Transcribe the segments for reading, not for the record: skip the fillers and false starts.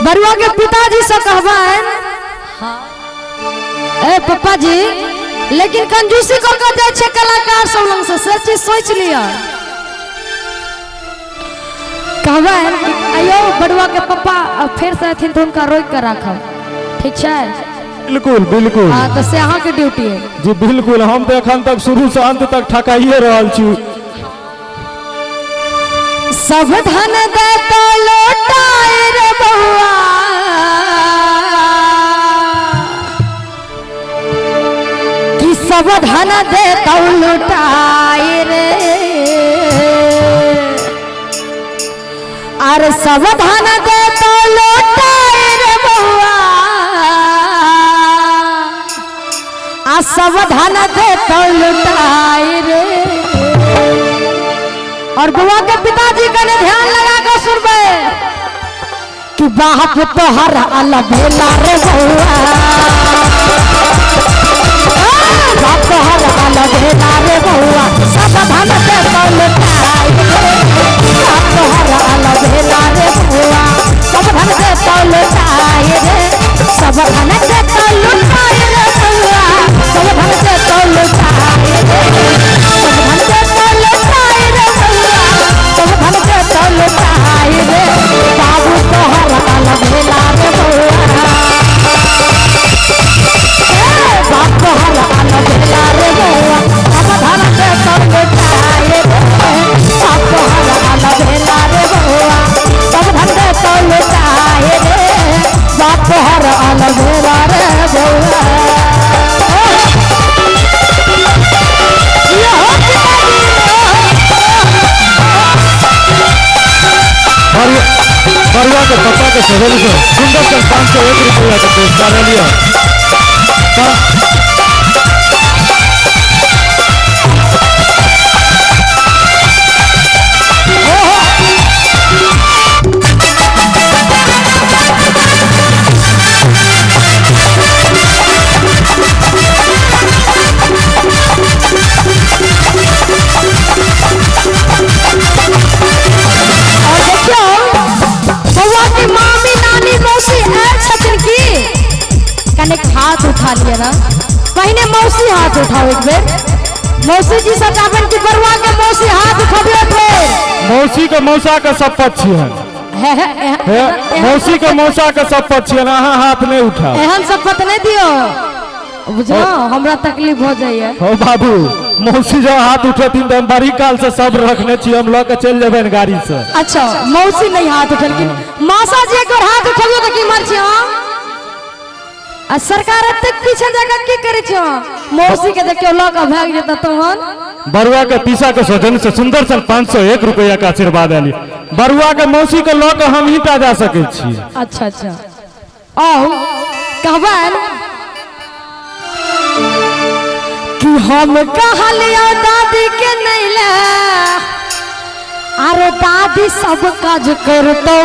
बरुआ के पिताजी से कहबनि। हाँ ए पप्पा जी, लेकिन कंजूसी कर के जाइ छै कलाकार सब लग से, से चीज सोच लिअ। कहबनि कि अयो बरुआ के पप्पा फेर से अथिन तऽ हुनका रोकि के राखब, ठीक छै? बिल्कुल बिल्कुल। हाँ तऽ से अहाँके ड्यूटी है। जी बिल्कुल, हम तऽ एखन तक शुरू से अंत तक ठकाइए रहल छी। सब धन देता लौटाए रे बउआ, कि सब धन देता लौटाए रे, अरे सब धन देता लौटाए रे बउआ, आ सब धन देता लौटाए रे। और बउआ के पिताजी कने ध्यान लगा के सुनबे कि बाप तोहर अलबेला रे बउआ, बाप तोहर अलबेला रे बउआ, सब धन देता लौटाए रे, बाप तोहर अलबेला रे बउआ, सब धन देता लौटाए रे, सब धन देता लौटाए रे बउआ, सब धन देता लौटाए रे, सब धन देता लौटाए रे बउआ, सब धन देता लौटाए रे, बाबू तोहर अलबेला रे बउआ, बाप तोहर अलबेला रे बउआ, सब धन देता लौटाए रे, बाप तोहर अलबेला रे बउआ, सब धन देता लौटाए रे, बाप तोहर अलबेला रे बउआ। बरुआ के पप्पा के सदन से सुंदर सन 501 रुपया के पुरस्कार लिया। और देखियो बउआ के मामी नानी मौसी आयल छथिन की कनेक हाथ उठा लिया ना, पहिने मौसी हाथ उठाओ एक बेर, मौसी जी से चाहबनि कि बरुआ के मौसी हाथ उठबियो फेर। मौसी के मौसा के शपथ छियनि। हे हे, हे, मौसी के मौसा के शपथ छियनि, अहाँ हाथ नहीं उठाओ। एहन शपथ नहीं दियो, बुझलो हमरा तकलीफ हो जाइए। हो बाबू, मौसी जब हाथ उठेथिन तऽ हम बड़ी काल से सब रखने छी, हम लऽ के चलि जेबनि गाड़ी से। अच्छा मौसी नहीं हाथ उठेलखिन, मासा जी एक बार हाथ उठबियो तऽ की मर छी अहाँ? आ सरकार एतेक पीछे जाकर की करै छी अहाँ? मौसी के देखियो लऽ कऽ भागि जेता तहन। बरुआ के पीसा के सौजन्य से सुंदर सन 501 रुपया के आशीर्वाद आयल। बरुआ के मौसी के लऽ के हम ही टा जा सकै छी। अच्छा अच्छा, आउ कहबनि कि हम कहलियो दादी के नहीं ले, अरे दादी सब काज करतौ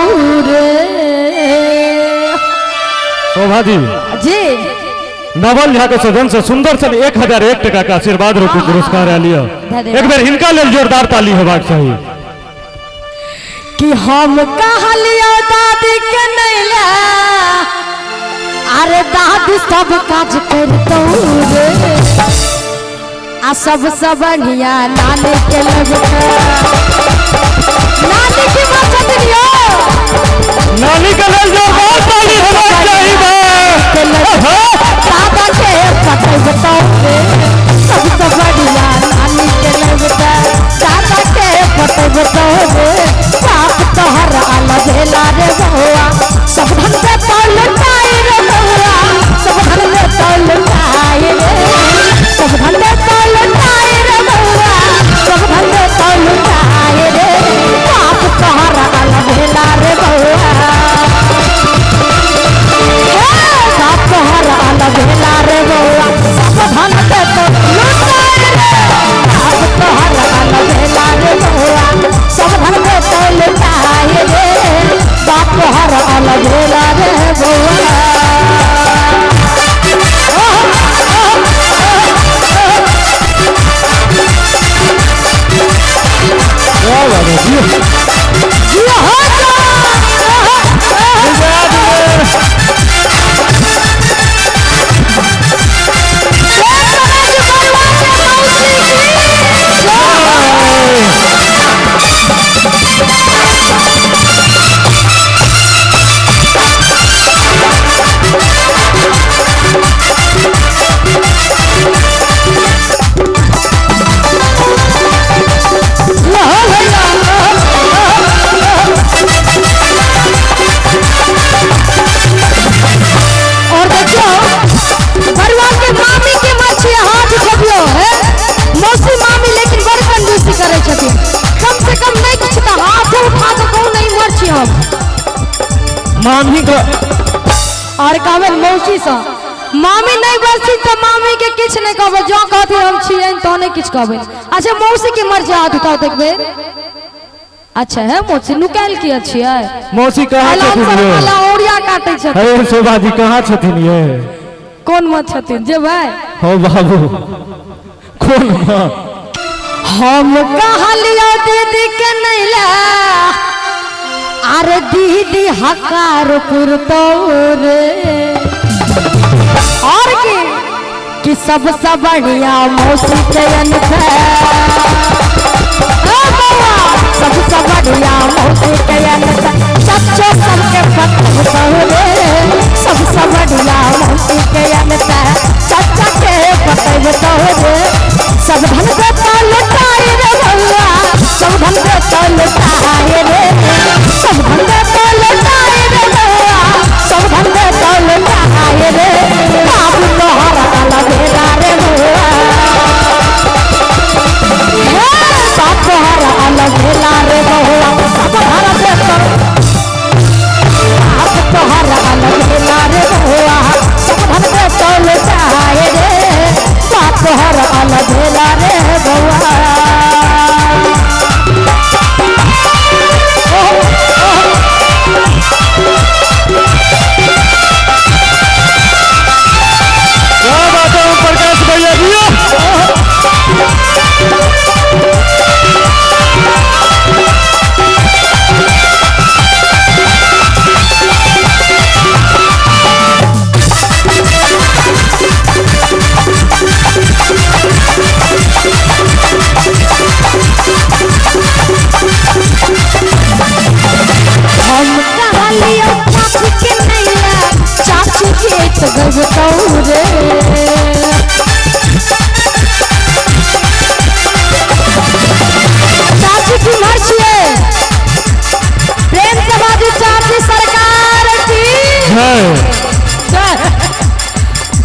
रे। शोभा जी जी नवल झा के सदन से सुंदर सन 1001 टका के आशीर्वाद रूपी पुरस्कार आयल। एक बेर हिनका लेल जोरदार ताली होबाक चाही। कि हम कहलियो दादी के नहीं ले, अरे दादी सब काज करतौ रे, आ सबसे बढ़िया नानी के लगता, नानी की बात छथिन यो, नानी के लेल जोरदार ताली होबाक चाही बा। के लगता, दादा के पटबतौ रे, सबसे बढ़िया नानी के लगता, दादा के पटबतौ रे, बाप तोहर अलबेला रे बउआ, सब धन देतौ लौटाए रे बउआ, सब धन देतौ लौटाए रे, सब धन देतौ लौटाए रे बउआ, सब धन देतौ लौटाए रे, बाप तोहर अलबेला रे बउआ, बाप तोहर अलबेला रे बउआ, सब धन देतौ लौटाए रे, बाप तोहर अलबेला रे बउआ, सब धन देतौ लौटाए रे, बाप तोहर मामी के और कहबै मौसी सँ मामी नहीं बजथिन तऽ मामी के किछु नहीं कहबै, जो कहथिन हम छियनि तो नहीं किछु कहबै। अच्छा मौसी के मर्जी हाथ उठाओ एक बेर। अच्छा है मौसी नुकायल किया छियै? मौसी कहाँ ऐलान छथिन सर ये? वाला ओरिया काटै छथिन। अरे शोभा जी कहाँ छथिन ये? कोन म छथिन जे भाई? हो बाबू कोन माँ? हम कहलियो दीदी के नहीं ला, अरे दीदी हकार पुरतो रे। और की कि सबसे बढ़िया मौसी के अनथे। ए बउआ, सबसे बढ़िया मौसी के अनथे। चच्चो सबके पतबो रे, सबसे बढ़िया मौसी के अनथे। चच्चा के पतबो रे, सब धन के तो लुटाई रे बउआ, सब धन के तो लुटाई रे, सब धन के तो लुटाई रे बउआ, सब धन के तो लुटाई रे। बाबू तोहरा अलग रे बउआ, हे बाप तोहरा अलग रे बउआ, सब धन के तो बाप तोहरा अलग रे बउआ, सब धन के तो लुटाई रे, बाप तोहरा अलग रे बउआ। क्या बात है ओम प्रकाश भैया जी। हम कहलियो चाची के नैया, चाची के तो गबतौ रे। चाची की मर छियै, प्रेम से बाजू चाची सरकार की जय। जय।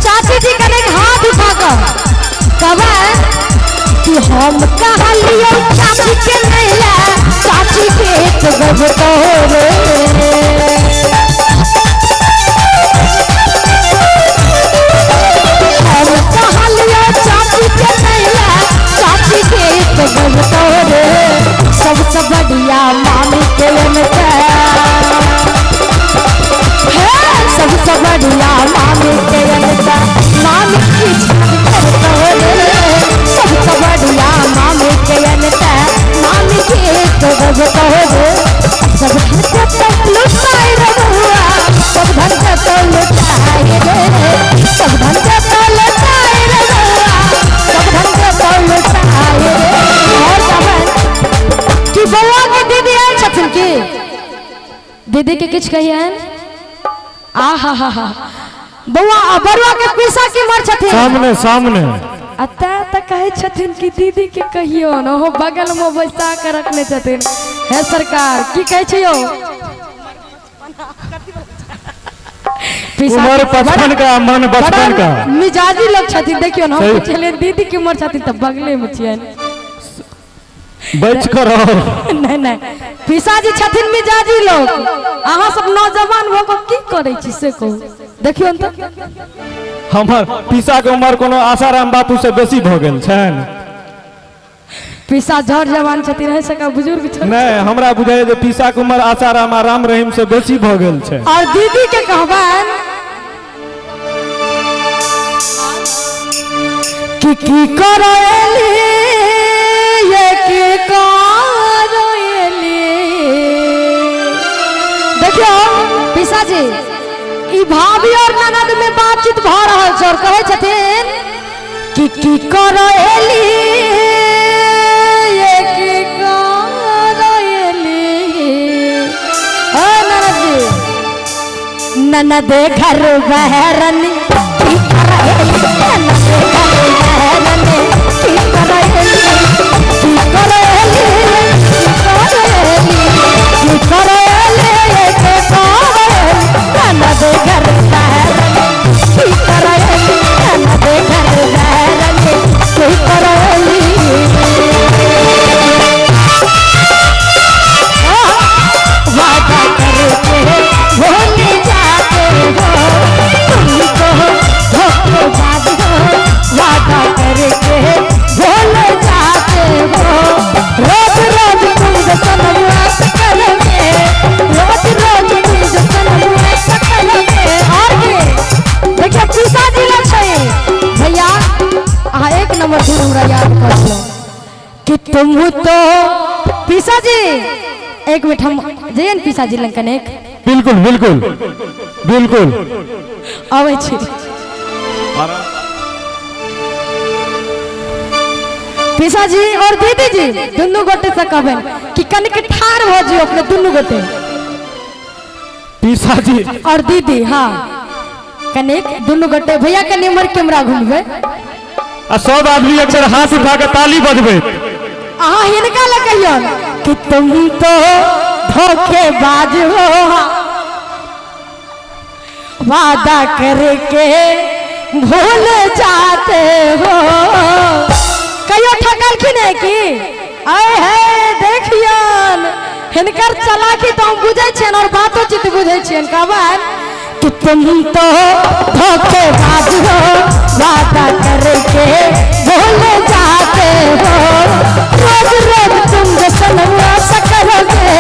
चाची जी कने हाथ उठा कर कहबै कि हम कहलियो चाची के नैया, चाची के तो गबतौ रे। हम कहलियो चाची के नैया, चाची के तो गबतौ रे। सबसे बढ़िया मामी के अनते, हे सबसे बढ़िया मामी के अनते। मामी की करतौ रे, सबसे बढ़िया मामी के अनते। मामी के तो गबतौ रे, सब धन के तो लुटाई रे बउआ, सब धन के तो लुटाई रे, सब धन के तो लुटाई रे बउआ, सब धन के तो लुटाई रे। और कहबै कि बउआ के दीदी आयल छथिन की? दीदी के किछु कहियन? आ हा हा हा बउआ आ बरुआ के पीसा की मर छथिन? सामने सामने। आ तैं तऽ कहै छथिन कि दीदी के कहियो न, ओहो बगल में बैसा के रखने छथिन। हे सरकार की कहै छियौ? पीसा उम्र 55 का मन बचपन का। मिजाजी लोग छथिन, देखियो न। हम सही। पुछलियै दीदी की उम्र छथिन तऽ बगले में छियनि। बच कर रहो। नहीं नहीं पिसाजी छथिन मिजाजी लोग, अहाँ सब नौजवान भऽ कऽ की करै छी से कहू। देखियौ न तऽ हमर पीसा के उम्र कोनो आसाराम बापू से बेसी भऽ गेल छनि। पीसा झर जवान छथिन, है सका बुजुर्ग छथिन। नहीं हमरा बुझाइए जे पीसा के उम्र आसाराम आ राम रहीम से बेसी भऽ गेल छै। और दीदी के कहबनि कि की करैली ये की करैली। देखियौ पिसाजी ई भाभी और ननद में बातचीत भऽ रहल छै और कहै छथिन कि की करैली ये की करैली। ओ ननद जी, ननद घर बहरनी की करैली, ननद घर बहरनी की करैली, की करैली, की करैली, की करैली, की करैली, ननद घर बहरनी की करैली, ननद घर बहरनी की करैली। वादा करके भूल तुम तो पिसाजी एक मिनट हम जइए ने पिसाजी लग कनेक। बिल्कुल बिल्कुल बिल्कुल। अबै छी। पिसाजी और दीदी जी दुनू गोटे से कहबनि कि कनिक ठाढ़ भऽ जियो अपने दुनू गोटे। पिसाजी और दीदी, हाँ कनिक दुनू गोटे भैया कनि उम्हर कैमरा घुमबै। आ सब आदमी एक बेर हाथ उठा के ताली बजबै। अहाँ हिनका लग कहियौन कि तुम तो धोखेबाज हो, वादा करके भूल जाते हो। कहियो ठकलखिन है की? आए है देखियन हिनकर चालाकी तो हम बुझै छियन और बातो चित बुझै छियन। कहबनि कि तुम तो धोखेबाज हो, वादा करके भूल जाते हो। रोज रोज तुम जो सनम ऐसा करोगे,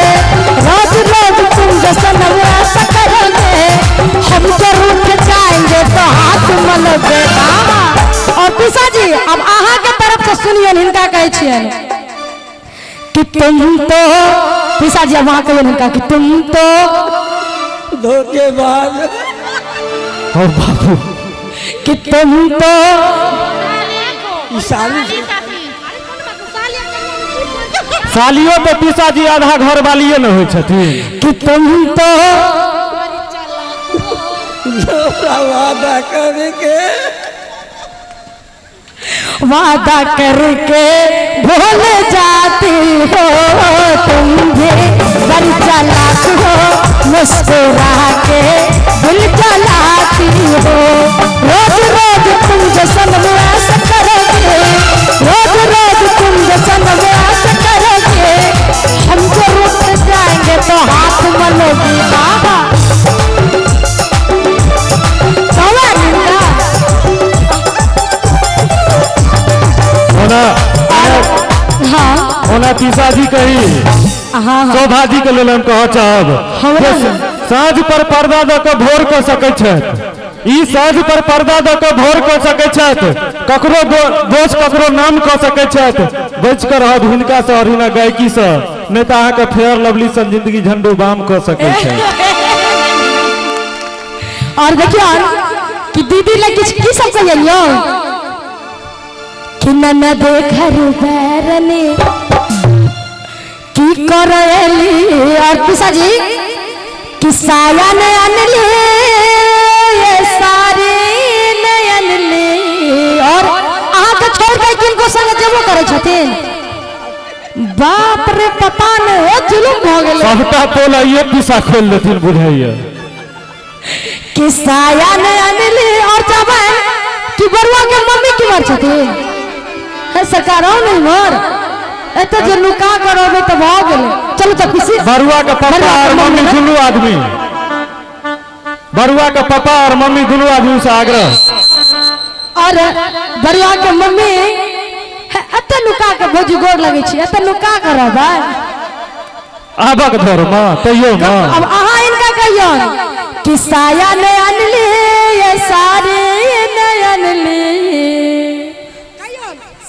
रोज रोज तुम जो सनम ऐसा करोगे, हम जो रूठ जाएंगे तो हाथ मलोगे। और पिसाजी अब अहाँ के तरफ से सुनियन हिनका कहै छियन कि तुम तो, पिसाजी अब अहाँ कहियन हिनका कि तुम तो धोखेबाज और बाबू कि तुम तो सालियो तो पिसाजी आधा घर वालिए न होइ छथिन। कि तुम तो वादा करके वादा करके भूल जाती हो, तुम भी बड़ी चालाक हो, मुस्कुरा के दिल जलाती हो। रोज रोज तुम जो सनम ऐसा करोगे, रोज रोज तुम जो सनम ऐसा करोगे, हम जो रुक जाएंगे तो हाथ मलोगी। बाबा ओना हाँ ओना पिसाजी कही हाँ हाँ शोभाजी के लेल हम कहऽ चाहब हमरा जे साँझ पर पर्दा दऽ कऽ भोर कऽ सकै छथि, ई साँझ पर पर्दा दऽ कऽ भोर कऽ सकै छथि, ककरो दोष ककरो नाम कऽ सकै छथि, बचि कऽ रहब हिनका से और हिनका गायकी से, नहि तऽ अहाँके फेयर लवली सन जिंदगी झंडू बाम कऽ सकै छथि। और देखियौ कि दीदी लग किछु की सब कहियौ कि ननद घर बैरने की करैली। और पिसाजी कि साया ने अनली ये सारी ने अनली। और अहाँके छोड़ के किनको संग जेबो करै छथिन? बाप रे पता नहीं हो जुलुम भऽ गेलै। सबटा पोल आइए पिसा खोलि देथिन बुझाइए। कि साया ने अनली। और चाहबै कि बरुआ के मम्मी केम्हर छथिन? हे सरकार आओ नहीं मर एतऽ जे नुका कर रहबै तऽ भऽ गेलै। चलू तऽ खुशी बरुआ के पापा बरुआ के और मम्मी मम्मी दुनू आदमी, बरुआ के पापा और मम्मी दुनू आदमी से आग्रह। और बरुआ के मम्मी हे एतऽ नुका के भौजी गोर लगै छी, एतऽ नुका कर रहबै। आबक धर माँ तैयो माँ। अब अहाँ इनका कहियौन कि साया ने अनली ये साड़ी ने अनली।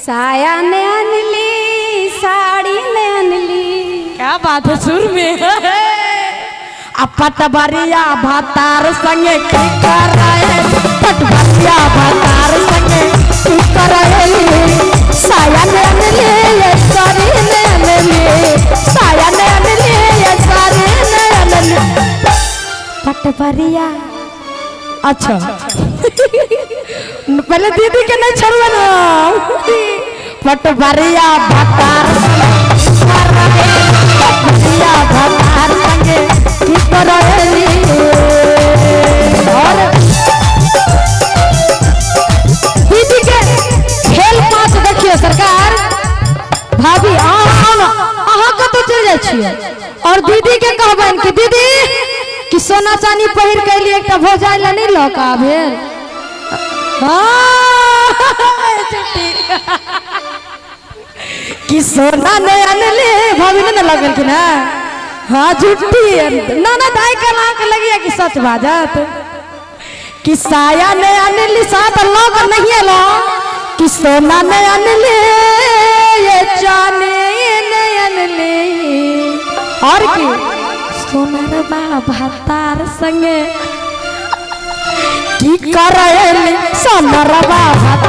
साया ने अनली साड़ी ने अनली। क्या बात है सुर में। आ पटबरिया भातार संगे की कराए, पटबरिया भातार संगे की कराए, साया ने अनली ये साड़ी ने अनली, साया ने अनली ये साड़ी ने अनली। पटबरिया अच्छा पहले दीदी के नहीं छोड़बे ना। पटबरिया भातार संगे की कराए, पटबरिया भातार संगे की कराए। और दीदी के खेल पाँच देखियो सरकार। भाभी अहाँ आउ ना, अहाँ कतौ चलि जाइ छियै। और दीदी के कहबनि कि दीदी कि सोना चानी पहिर के एलियै एकटा भौजाइ लए नहि लऽ कऽ आबेल। हाँ, कि सोना नहीं अनले भाभी ने लगलखिन है। हाँ झूठी ना ना दाई के अहाँके लगिया कि सच बाजत कि साया नहीं अनली साथ लग नहीं एलो कि सोना नहीं अनले ये चाने नयनली और की सोनरबा भातार संगे की करेली सोनरबा भातार।